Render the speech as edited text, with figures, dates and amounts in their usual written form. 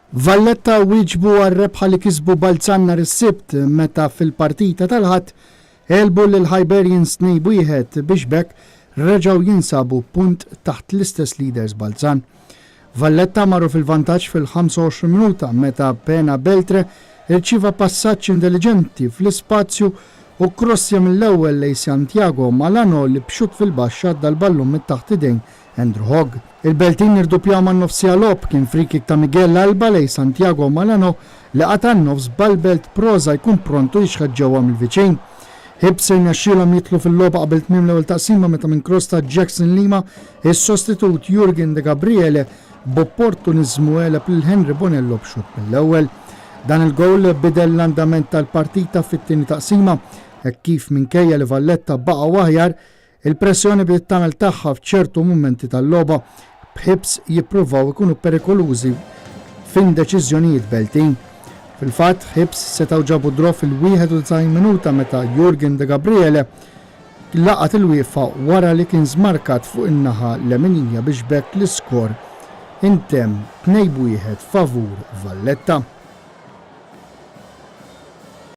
Valletta wieġbu għar-rebħa li kisbu Balzan nhar is-Sibt meta fil-partita tal-Ħadd għelbu lil Hibernians 2-1 biex b'hekk reġgħu jinsabu punt taħt l-istess leaders Balzan. Valletta marru fil-vantaġġ fil-25 minuta meta Pena Beltre rċieva passaġġ intelliġenti fl-ispazju u kkrossja mill-ewwel lejn Santiago Malano li b'xutt fil-baxx għadda l-ballun minn taħt idejn Andrew Hogg. Il-Beltin irduppjaw man-nofs siegħa logħob, kien free-kick ta' Miguel Alba lejn Santiago Malano li qata' n-nofs b'Albert Prosa jkun pront u jixħet ġewwa mill-viċin. Hibs irnexxielhom jidħlu fil-logħba qabel tmiem l-ewwel taqsima meta minn cross ta' Jackson Lima, is-sostitut Jurgen De Gabriele b'opportuniżmu għeleb lil Henry Bonello b'xutt mill-ewwel. Dan il-gowl bidel l-andament tal-partita fit-tieni taqsima hekk kif minkejja li Valletta baqgħu aħjar, Il-pressjoni bdiet tagħmel tagħha f'ċertu mumenti tal-logħba, b'Hibs jippruvaw ikunu perikolużi f'indeċiżjonijiet beltin. Fil-fatt, Hibs setgħu ġabu draw fil-91 minuta meta Jurgen De Gabriele laqat il-wieqfa wara li kien żmarkat fuq in-naħa leminija biex b'hekk l-iskor intemm 2 b'wieħed favur Valletta.